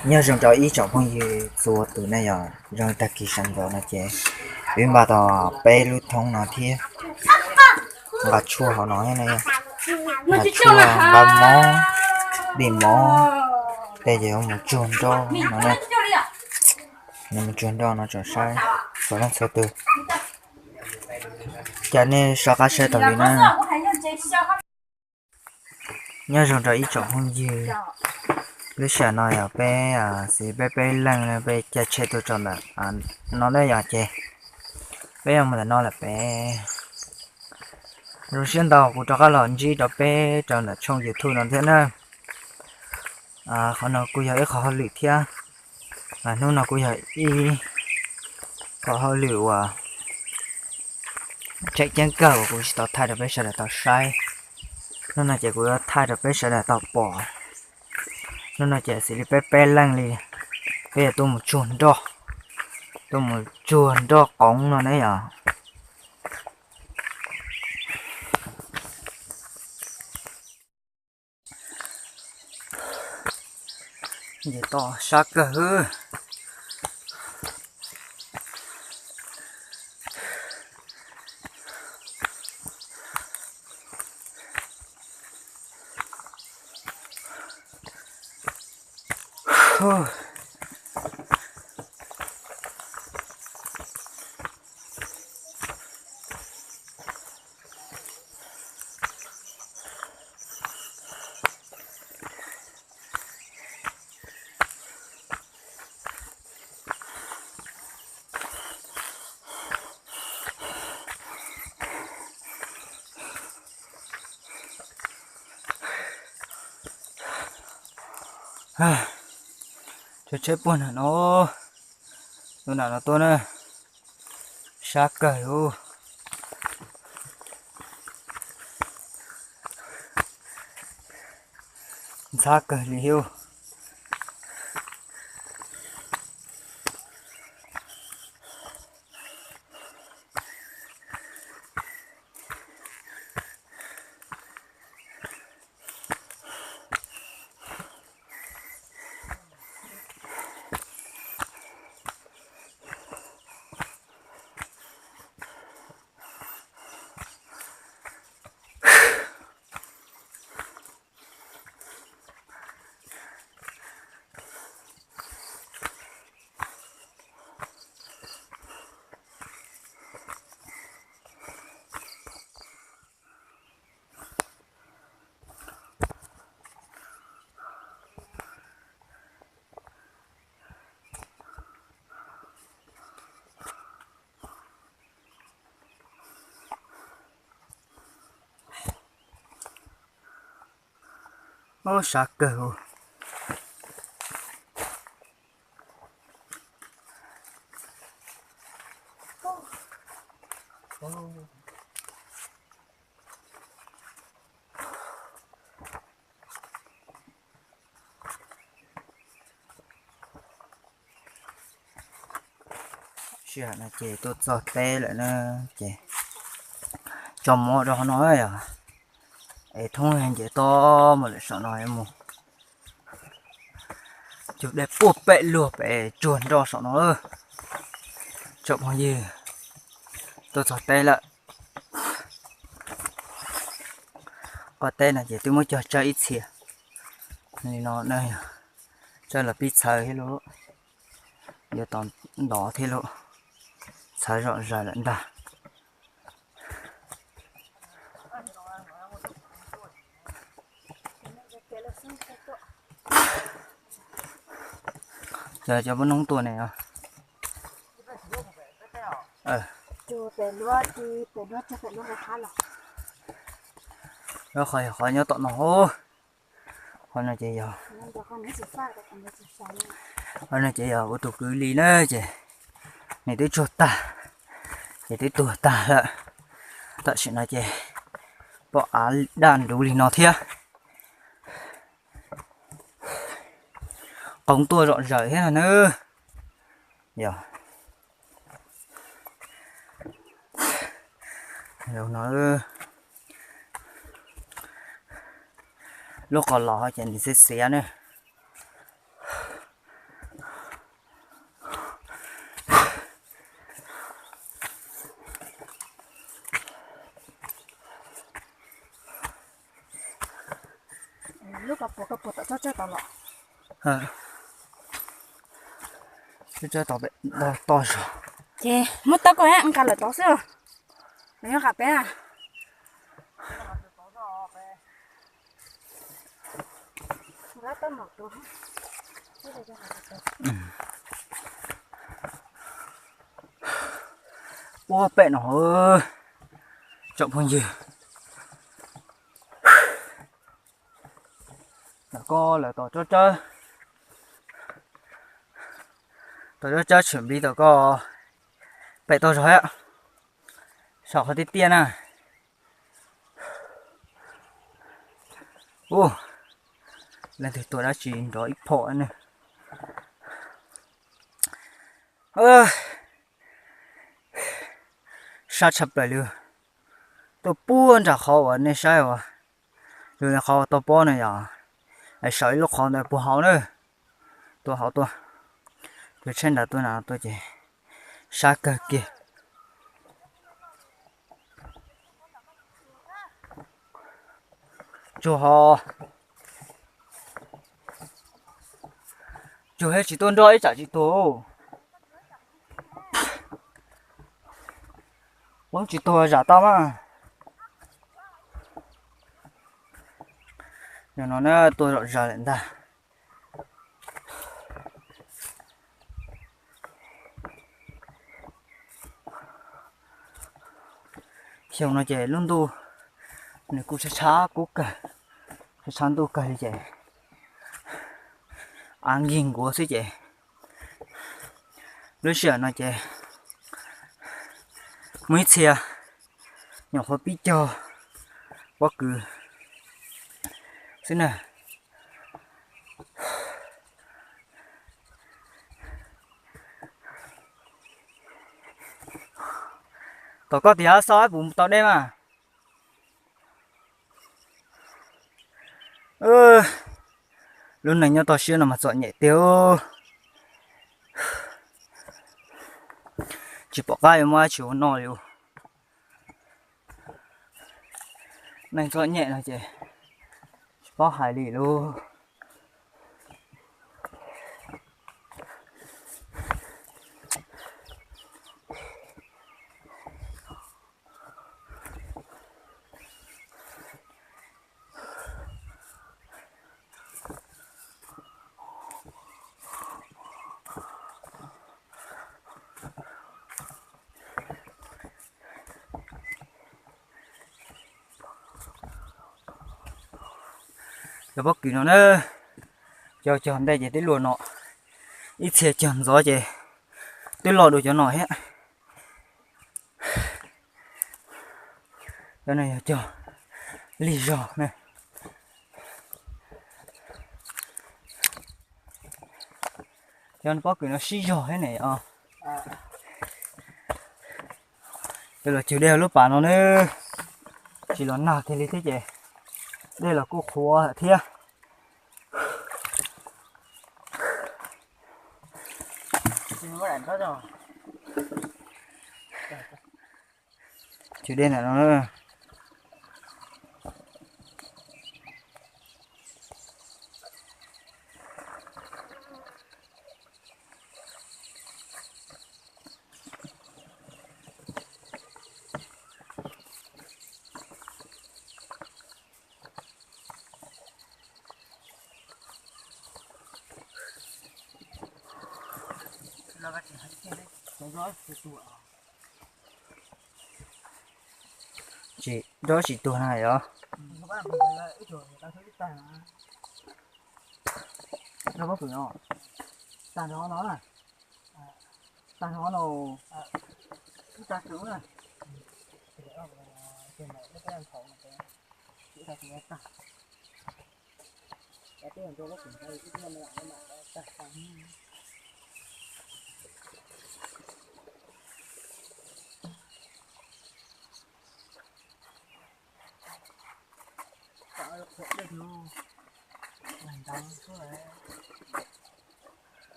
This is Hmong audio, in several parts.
Nyob zoo rau ib tsoom phooj ywg txhua tus na yom, zoo tag kis sawv ntxov no ces peb npaj tau peb lub thoob no thiab, nqa tshuaj hauv no thiab na yom, nqa tshuaj, nqa mob, dej mob, tej ces yuav mus tsuag nroj no na, yuav mus tsuag nroj no tsom saib txhua leej txhua tus. Cas nej soj qab saib taus li na. Nyob zoo rau ib tsoom phooj ywg, lub sij hawm no yog peb, xws peb peb leeg peb caij tsheb tuaj tso ntawm no na yom, ces peb yuav mus ntawm no lawm pem. Zoo siab ntau kuv rov qab los ntsib rau peb rau ntawm tshooj YouTube no thiab na. Qhov no kuj yog ib qhov hauj lwm thiab, hnub no kuj yog ib qhov hauj lwm uas tseem ceeb kawg uas kuv tsis tau thaij rau peb sawv daws tau saib. Hnub no ces kuv yuav thaij rau peb sawv daws tau pom. Hnub no ces xws li peb peb leej li, peb yuav tuaj mus tsuag nroj, tuaj mus tsuag nroj qoov no ne yom. Nce toj sab kawg. Tsheb puag nram no, tus nram no tuaj na, sab kawg li. Ntxhab kawg li thiab. Ub, sab kawg. Sij hawm no ces tuaj txog teb lawm na, ces tso mov rau hauv no yom, es thoob nce toj mus lawm saum no yuav mus cug dej puag pem luag pem tsuag nroj saum no. Tsoom phooj ywg, tuaj txog teb lawm. Qhov teb no ces twb muab cog tsawb ib txhia li no na, tsawb los pib txhawv thiab lauj, yuav tau ntov thiab lauj, txhawv zom zaws lawm ntag. Cov, cov poj noob tuaj ne. Lub qhov yog qhov nyob tom no. Qhov no ces yog, qhov no ces yog kuv tus kwv Lis na, ces nws twb tsuag tag, ces twb tuag tag lawm. Tam sim no ces pom av daj nruv li no thiab. Qoov tuaj zom zaws thiab no na. Yog no, lub qos los ces nws xiav xiav ne. Koj puas, koj puas tom tsob tsawb tod los? Tsob tsawb tod pem toj zog. Ces muab tau koj nqa lawm tod xwb. Nws nyob qab peb. Ua pem no, tsoom phooj ywg. Tom koj lawm tom tsob tsawb, tom tsob tsawb tshwm npliv tom koj pem toj zog thiab, saum qhov tiaj tiaj na. Ub, leej twg tua dab tsi nrov ib phom ne. Sab tshaj plaws li, tuaj puag nram qhov uas nej saib uas, lub qhov uas tau pob na yom, es saum ib lub qhov ntawd puag hauv na, tuaj hauv tuaj, tus tsheb nrad tuaj na tuaj ces sab kawg kiag. Tsuag ho, tsuag thiab tsis tuaj nroj ib tsam tsis tuag. Poob tsis tuag zam tau mas. Yog no na tuaj zom zaws lawm ntag. Xyoo no ces lub ntuj nws kuj tshav tshav kub kawg, tshav tshav ntuj kawg li ces av nkig nkuav xwb ces lub sij hawm no ces muaj ib txhia nyuam qhuav pib cog pob kws xwb na. Tom koj tias xauj puas tau dej mas. Lub neej nyob toj siab no mas txom nyem tiag. Tsis pom qab yuav muab dab tsi ua noj li. Neej txom nyem no ces tsis paub hais li lauj. Cov pob kws no na, cov cog ntej ces twb luaj no, ib txhia cog ntxov ces twb loj dua cov no thiab. Cov no yog cog lig zog na. Cov pob kws no sib zog thiab ne os. Twb los cug dej lub pas no na, tsis los nag kiag li thiab ces dej los kuj qhuav thiab. Cug dej ntawm no. Tsis nrov tsis tuag na yog.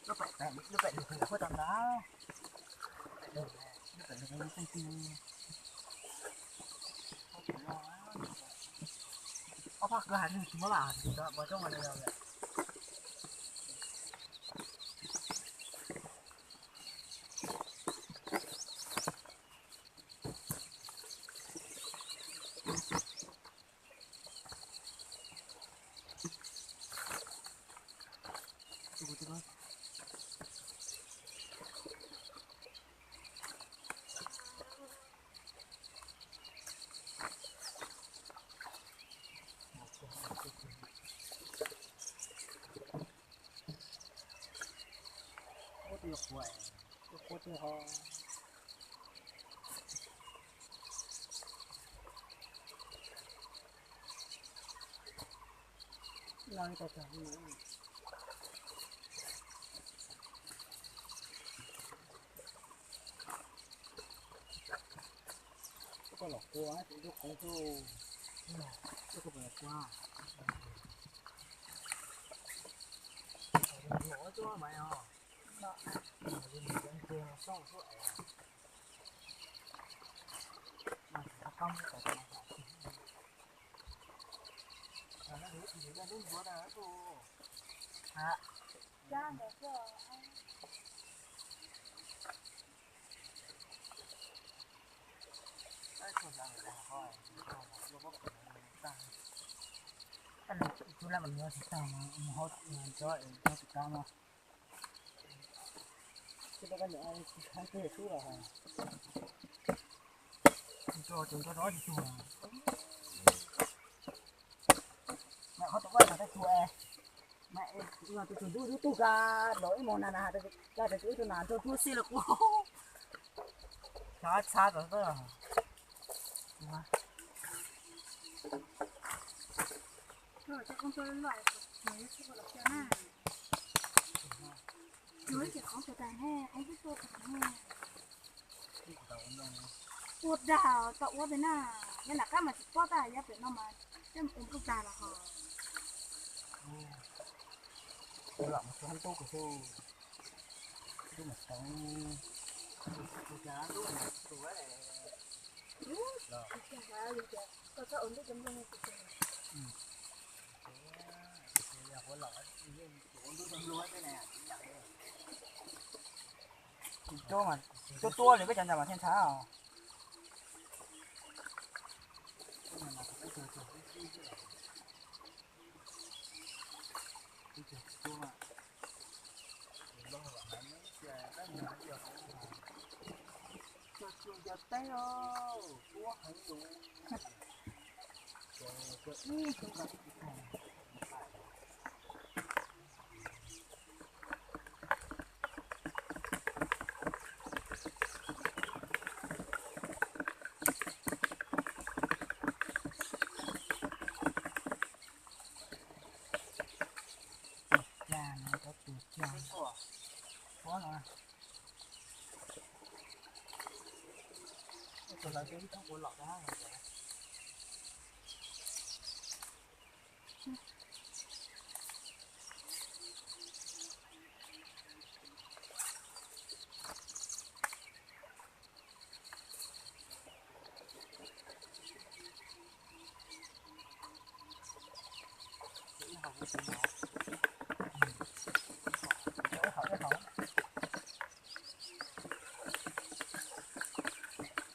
Lub pem, lub pem lug huab tau ntag. Lub pem lug teej ti. Ob pab kwv has tsis muab lam tsis tau ua rooj li. Ua twg qhuav, ua qhuav twg ho. Los li tau tag. Koj los qua tus ntuj qoob xwb. Koj puas los qua? Ua cuab mas os. Mas yus mus cov ntsuag no soj xwb es. Mas tsis tau qab muab tau tau. Tus laj mas nws tsis tau, mus hauv cov es nws tsis tau no. Tsis tau koj niam tsis khaiv twg xwb los. Tsis tau, tsis tau rov tsis tau. Mas qhov tus vaj mas tau tus, mas tus tus ntub ntub tug ka los ib mos na na, ka tus ib tug na nrog ntsuab xij los kuv xav txha tau. Ua dag tau ua pem na, yog nram qab mas tsis pob tag, yog pem no mas tej ua nplooj tag los ho. Lam mus txog hab tub kuv xwb, tub mas tau, tub mas tau. Tuab tuab li peb cov ntawd mas thiaj ntxhab os. Cag no, cov tus cag. Pob no. Tus lawv ib thoob kuv los rau hab.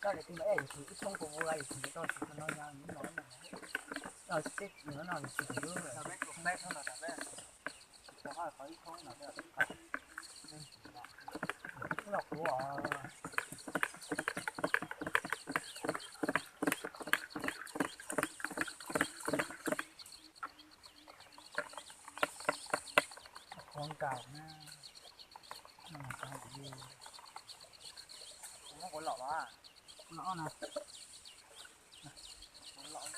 Koj niam tij mas ib yam yus tus ib thoob kuv ua yus tus tau tus no yog yus no no. Yog tib yus no no yus tus lub. Los kuv os. Qhuav nkaus na. Muab kuv los los. Los na. Kuv los.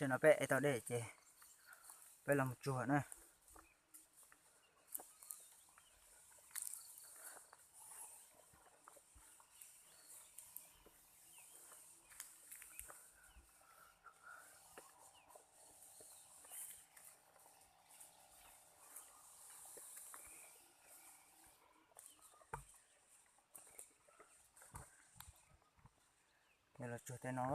Tam no peb ev tau dej ces peb los mus tsuag na. Ces los tsuag tej no.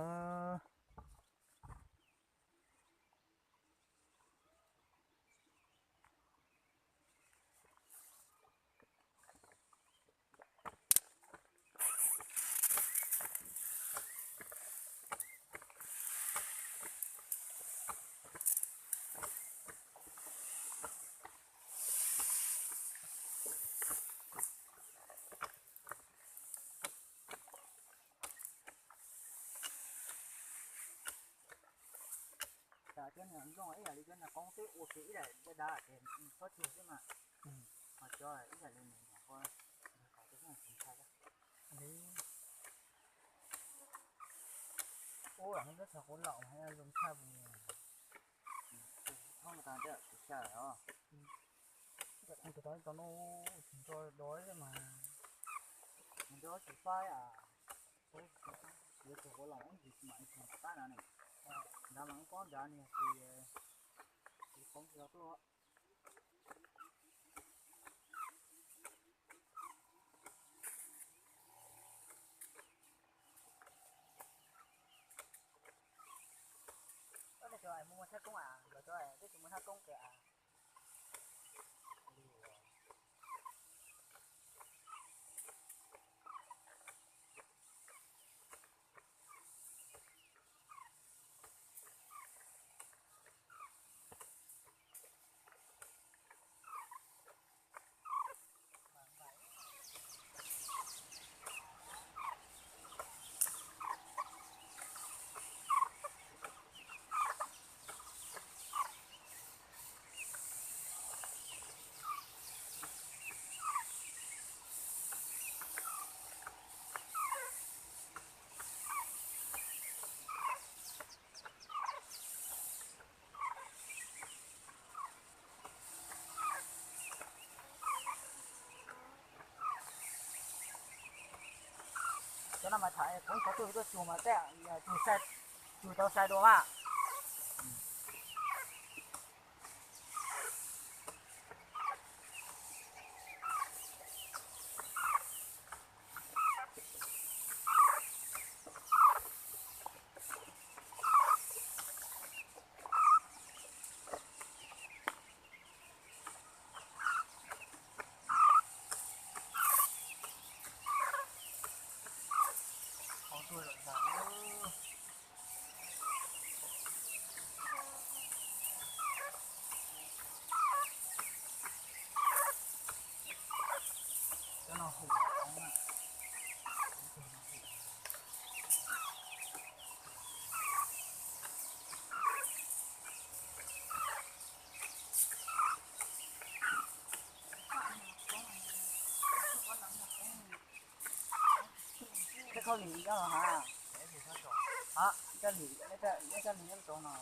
Cov niag zoo ib yam li cov niag qoob twb ua kiag ib daim dab dab ces txhob tsuag xwb mas. Ho cov ib yam li nws nyuam qhuav ntxhais li. Ua lam ntawd txog quav laum zoo tshaj li. Thoob tas ntej tsis xya os. Tus tod tau no tsis nco dov mas. Nco tsis faib a. Yuav txog quav laum ntsis mam li txog nram qab na ne. Nrad mas ub pob nrad niag tsis, tsis qoob tsis tau tuaj. Cov mus ua thaj koob a, los cov twb tsis mus thaj koob ces a. Cov no mas tham kuv cov tuaj tuaj tsuag mas tej tsuag tau sai dua mas. Tej khau lim nyob los ha. Coj lim, neb coj lim nyob rau no.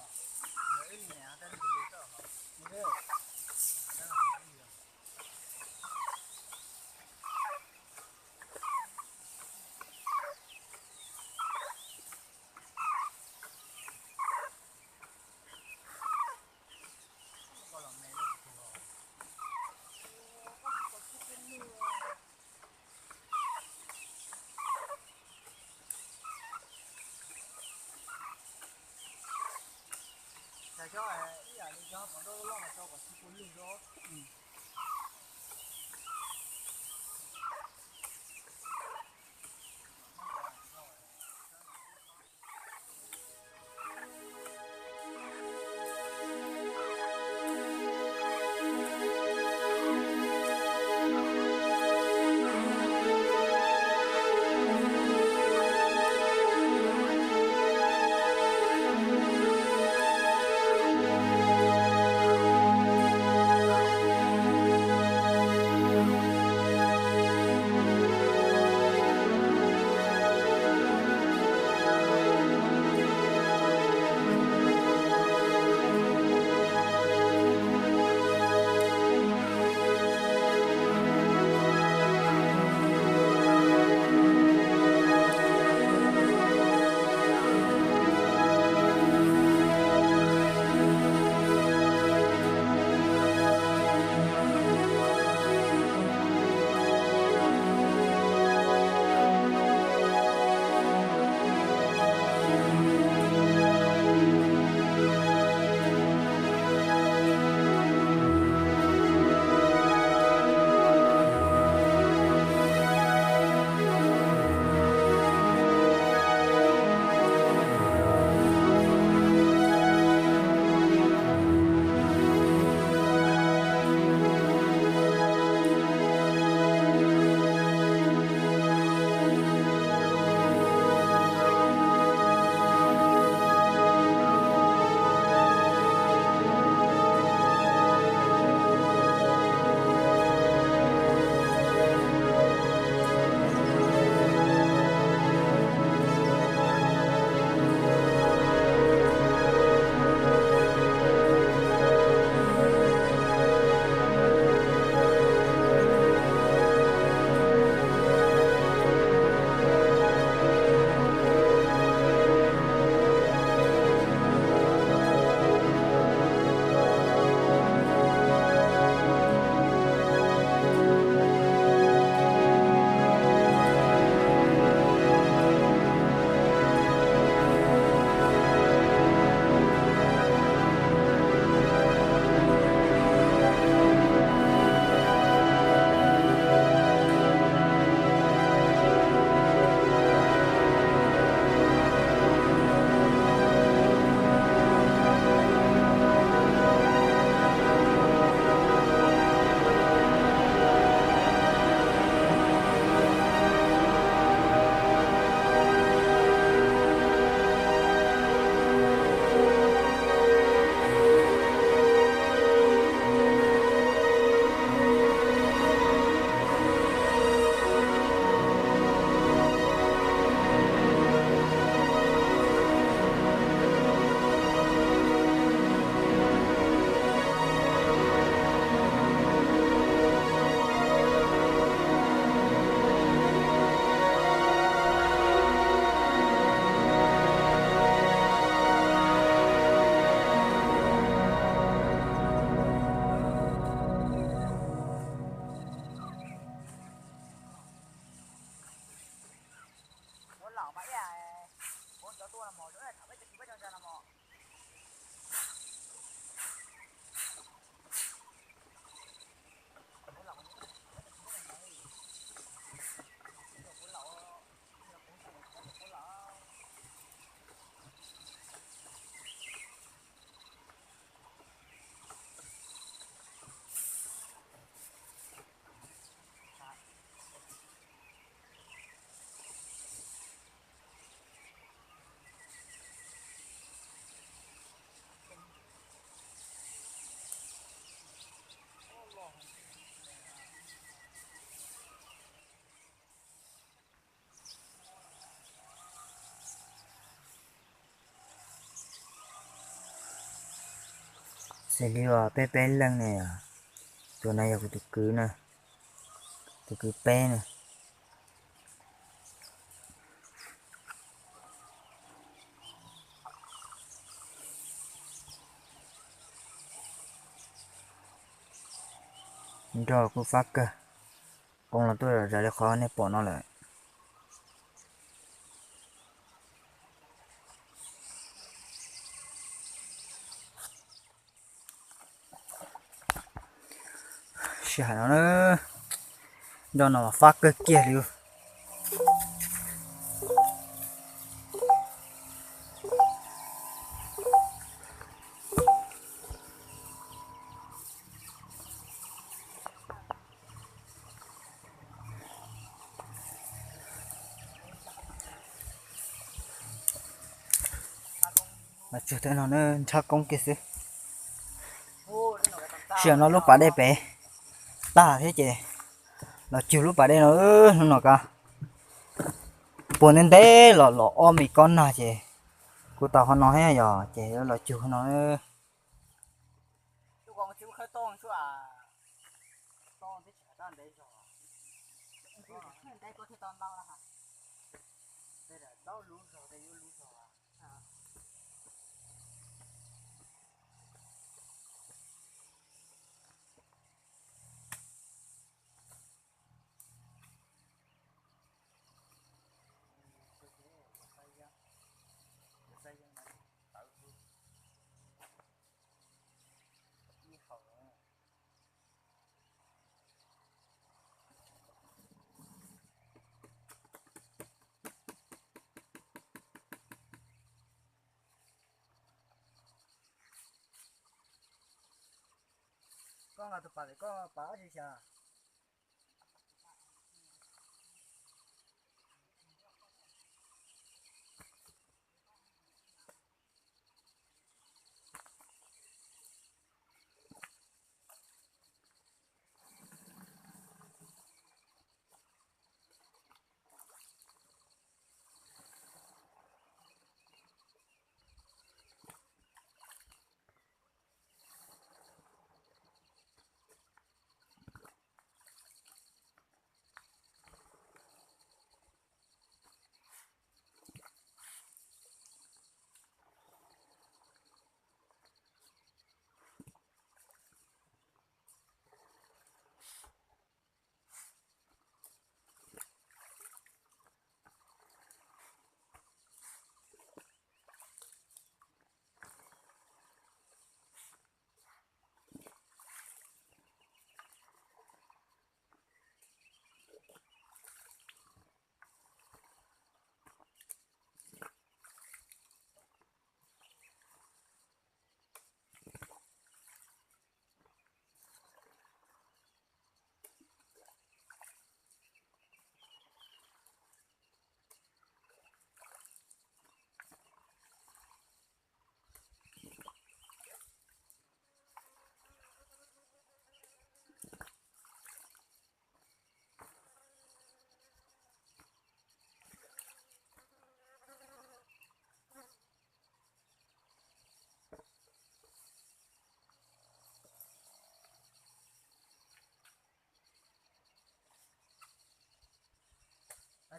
Xws li uas peb peb leeg ne, tus no yog kuv tus kwv na, tus kwv peb na. Nrog kuj fab kawg, qhov los tuaj zam li qhov nej pom no lawm. Sij hawm no na, nroj no mas fab kawg kiag li. Los tsuag tej no na, nrhab koob kiag xwb. Sij hawm no lub pas dej pem tag thiab ces los cug lub pas dej no, hnub no ka puag ntev ntev los los ob me kob nag ces kuv tau qhov no thiab yog ces los cug no. Koj nqa tus pas, koj pas dab tsi xyaw?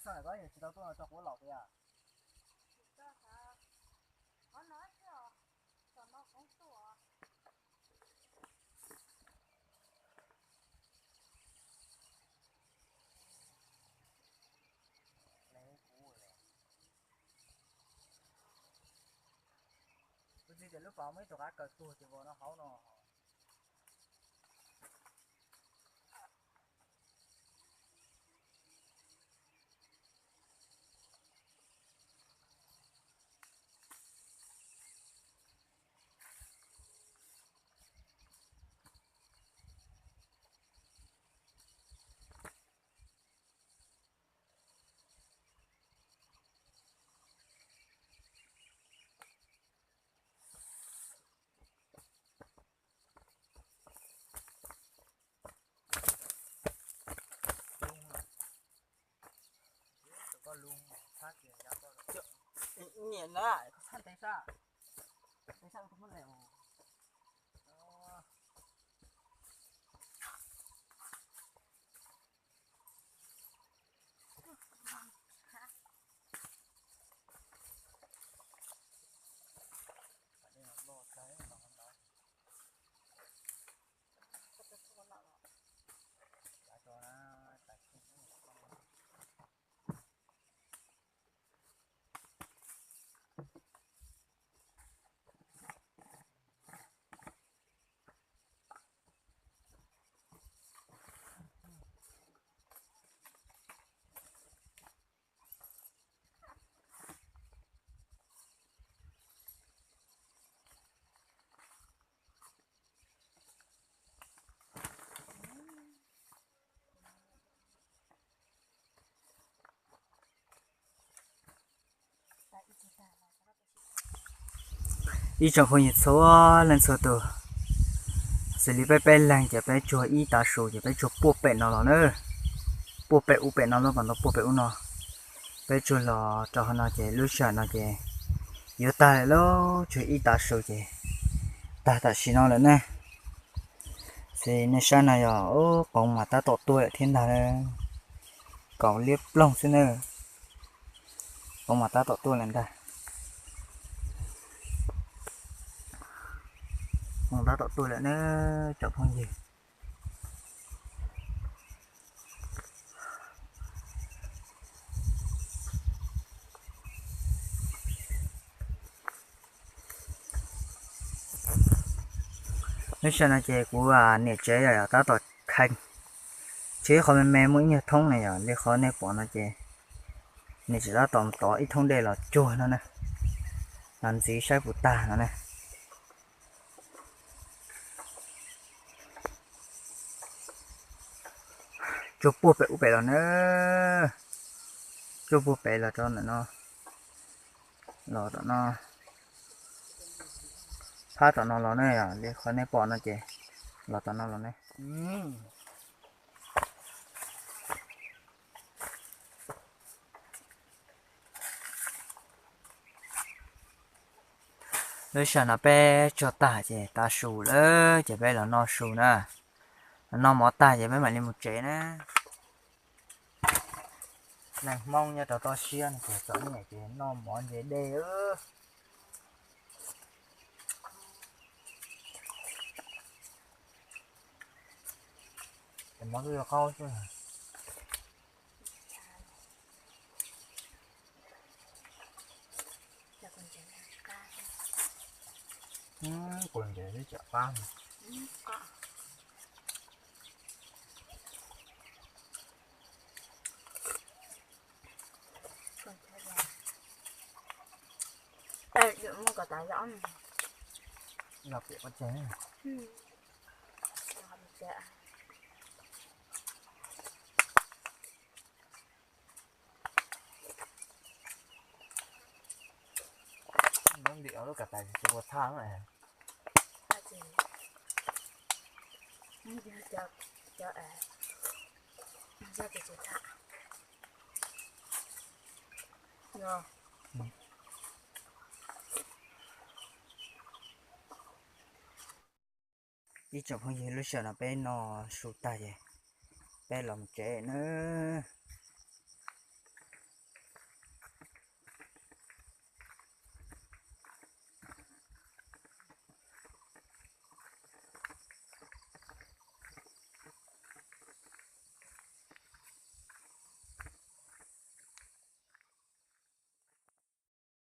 Xoj, koj tsis tau tuaj no tso kuv los tias. Kuv txiv tias lub pas muaj ib tug qav kaws tuag ces vau no hauv no. Niam na, koj txhaj ntev sab, ntev sab koj muab ntev os. Ib tsoom phooj ywg txhua leej txhua tus, xws li peb peb leeg ces peb tsuag ib tav su ces peb tsuag puag pem no los na, puag pem ub pem no lub pas ntoo puag pem ub no, peb tsuag los rau hauv no ces lub sij hawm no ces yuav tag lawm lauj, tsuag ib tav su ces tag tam sim no lawm ne. Ces nej saib no yog, ub, qoov mas tab tom tuaj lawm thiab ntag, kaus liab ploog xwb na, qoov mas tab tom tuaj lawm ntag, qoov tab tom tuaj lawm na, tsoom phooj ywg. Lub sij hawm no ces kuv niam tsev yog tab tom kheej, tshuav ib qho me me muaj ib nyuag thoob na, yog li qhov nej pom no ces nws tseem tab tom tov ib thoob dej los cuag no na, los ntxiv saib puas tag no na. Tsuag puag pem ub pem los na, tsuag puag pem los rau ntawm no, los tom no, phab tom no los ne, li qhov nej pom no ces los tom no los ne. Lub sij hawm no peb tsuag tag ces tav su lawm ces peb los noj su na, los noj mov tag ces peb mam li mus tsev na. Neeg Hmoob nyob rau toj siab no ces txom nyem ces noj mov ntse dej. Ces mov twb yuav qaub xwb. Kuv ntses twb tsam qab. Los piam pov tseg. Ntim lub ka tais tsis ua thaj. Ib tsoom phooj ywg, lub sij hawm no peb noj su tag ces peb los mus tsev nawb.